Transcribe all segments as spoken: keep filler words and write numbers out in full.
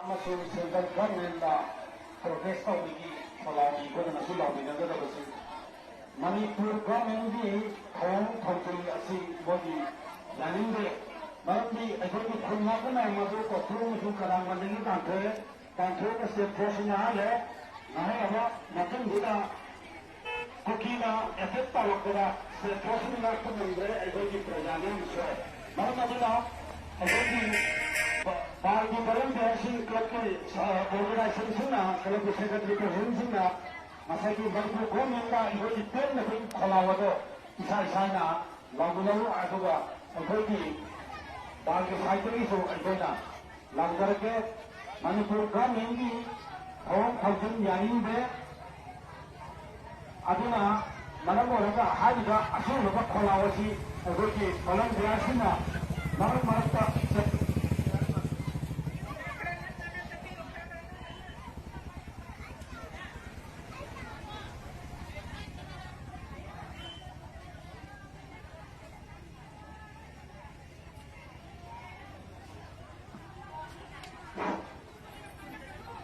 ꯑꯃꯁꯨꯡ central governmentꯇ protest ꯇꯧꯕꯒꯤ ꯈꯣꯜꯂꯥꯎ ꯑꯩꯈꯣꯏꯅ ꯉꯁꯤ ꯂꯥꯎꯃꯤꯟꯅꯒꯗꯕꯁꯤ ꯃꯅꯤꯄꯨꯔ governmentꯀꯤ ꯊꯧꯑꯣꯡ ꯊꯧꯁꯤꯜ ꯑꯁꯤ ꯃꯣꯏꯒꯤ ꯌꯥꯅꯤꯡꯗꯦ꯫ ꯃꯔꯝꯗꯤ ꯑꯩꯈꯣꯏꯒꯤ ꯈꯨꯜ ꯉꯥꯛꯄ ꯃꯌꯥꯝ ꯑꯗꯨ ꯀꯣꯔꯐꯨ ꯑꯃꯁꯨꯡ ꯀꯔꯥꯡ ꯃꯅꯤꯡꯗ ꯇꯥꯟꯊꯣꯛꯑꯦ꯫ ꯇꯥꯟꯊꯣꯛꯑꯒ state forceꯅ ꯍꯥꯏꯔꯦ꯫ ꯉꯥꯏꯍꯥꯛ ꯑꯃ ꯃꯊꯪꯗꯨꯗ ꯀꯨꯀꯤꯅ attack ꯇꯧꯔꯛꯄꯗ state forceꯅ ꯉꯥꯛꯄ ꯉꯝꯗ꯭ꯔꯦ꯫ ꯑꯩꯈꯣꯏꯒꯤ ꯄ꯭ꯔꯖꯥꯅ ꯌꯥꯝ ꯁꯣꯛꯑꯦ꯫ ꯃꯔꯝ ꯑꯗꯨꯅ ꯑꯩꯈꯣꯏꯒꯤ ꯕꯥꯔꯒꯤ volunteerꯁꯤꯡ clubꯀꯤ organizationꯁꯤꯡꯅ, clubꯀꯤ secretary presidentꯁꯤꯡꯅ ꯉꯁꯥꯏꯒꯤ ꯃꯅꯤꯄꯨꯔ governmentꯇ ꯑꯩꯈꯣꯏꯒꯤ ꯄꯦꯟꯗꯕꯒꯤ ꯈꯣꯜꯂꯥꯎ ꯑꯗꯣ ꯏꯁꯥ ꯏꯁꯥꯅ ꯂꯥꯎꯃꯤꯟꯅꯧ, ꯑꯗꯨꯒ ꯑꯩꯈꯣꯏꯒꯤ ꯕꯥꯔꯒꯤ sideꯇꯒꯤꯁꯨ ꯑꯩꯈꯣꯏꯅ ꯂꯥꯎꯖꯔꯛꯀꯦ꯫ ꯃꯅꯤꯄꯨꯔ governmentꯀꯤ ꯊꯧꯑꯣꯡ ꯊꯧꯁꯤꯜ ꯌꯥꯅꯤꯡꯗꯦ꯫ ꯑꯗꯨꯅ ꯃꯔꯝ ꯑꯣꯏꯔꯒ ꯍꯥꯏꯔꯤꯕ ꯑꯁꯦꯡꯕ ꯈꯣꯜꯂꯥꯎ ꯑꯁꯤ ꯑꯩꯈꯣꯏꯒꯤ volunteerꯁꯤꯡꯅ ꯃꯔꯛ ꯃꯔꯛꯇ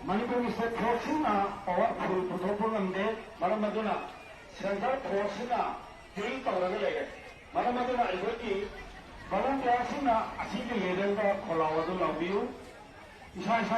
ꯃꯅꯤꯄꯨꯔꯒꯤ state forceꯁꯤꯡꯅ powerful ꯄꯨꯊꯣꯛꯄ ꯉꯝꯗꯦ꯫ ꯃꯔꯝ ꯑꯗꯨꯅ central forceꯁꯤꯅ deal ꯇꯧꯔꯒ ꯂꯩꯔꯦ꯫ ꯃꯔꯝ ꯑꯗꯨꯅ ꯑꯩꯈꯣꯏꯒꯤ volunteerꯁꯤꯡꯅ ꯑꯁꯤꯒꯤ levelꯗ ꯈꯣꯜꯂꯥꯎ ꯑꯗꯨ ꯂꯥꯎꯕꯤꯌꯨ꯫ ꯏꯁꯥ ꯏꯁꯥ